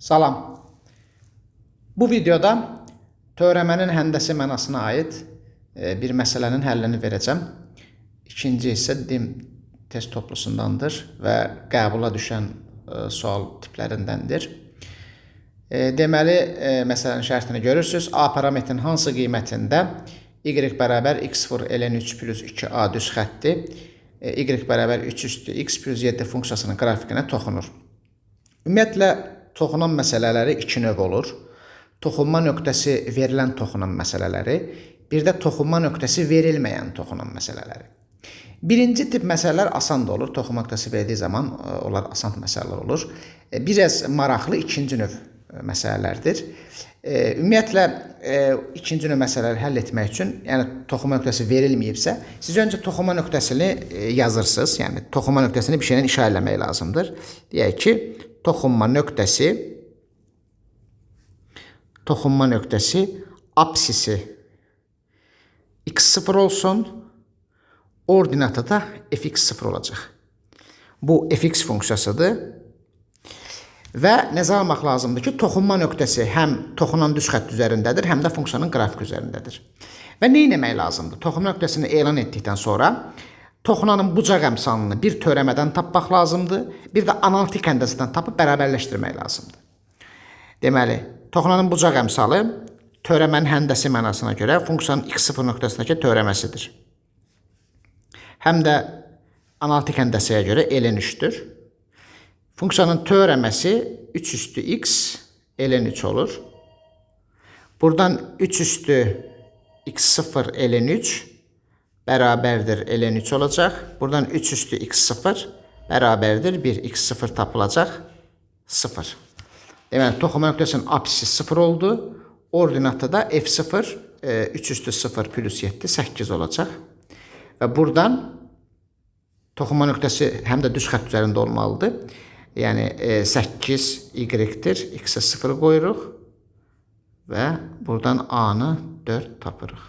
Salam. Bu videoda törəmənin həndəsi mənasına aid bir məsələnin həllini verəcəm. İkinci hissə DİM test toplusundandır və qəbula düşən sual tiplərindəndir. Deməli, məsələnin şərtini görürsüz. A parametrinin hansı qiymətində y bərabər x0 ln 3 plus 2a düz xətti y bərabər 3 üstü x plus 7 funksiyasının qrafikinə toxunur. Ümumiyyətlə, toxunan məsələləri iki növ olur. Toxunma nöqtəsi verilən toxunan məsələləri, bir də toxunma nöqtəsi verilməyən toxunan məsələləri. Birinci tip məsələlər asan da olur. Toxunma nöqtəsi verildiyi zaman onlar asan məsələlər olur. Biraz maraqlı ikinci növ məsələlərdir. Ümumiyyətlə, ikinci növ məsələləri həll etmək üçün, yəni toxunma nöqtəsi verilməyibsə, siz öncə toxunma nöqtəsini yazırsınız. Yəni toxunma nöqtəsini bir şeylə işarə eləmək lazımdır. Deyək ki, toxunma nöqtəsi apsisi x0 olsun, ordinatı da fx0 olacaq. Bu fx funksiyasıdır. Və nəzərə almaq lazımdır ki, toxunma nöqtəsi həm toxunan düz xətt üzərindədir, həm də funksiyanın qrafik üzərindədir. Və nə etmək lazımdır? Toxunma nöqtəsini elan etdikdən sonra toxunanın bucaq əmsalını bir törəmədən tapmaq lazımdır, bir də analitik həndəsindən tapıb bərabərləşdirmək lazımdır. Deməli, toxunanın bucaq əmsalı törəmənin həndəsi mənasına görə funksiyanın x0 nöqtəsindəki törəməsidir. Həm də analitik həndəsiyə görə ln 3-dür. Funksiyanın törəməsi 3 üstü x ln 3 olur. Buradan 3 üstü x0 ln 3 bərabərdir ln 3 olacaq. Buradan 3 üstü x0 bərabərdir 1. x0 tapılacaq 0. Deməli, toxunma nöqtəsinin apsisi 0 oldu. Ordinatı da f0 3 üstü 0 plus 7 8 olacaq. Və buradan toxunma nöqtəsi həm də düz xətt üzərində olmalıdır. Yəni 8 y-dir. X-ə 0 qoyuruq və buradan A-nı 4 tapırıq.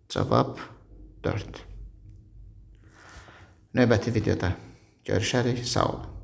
Cavab 4. Növbəti videoda görüşərik. Sağ olun.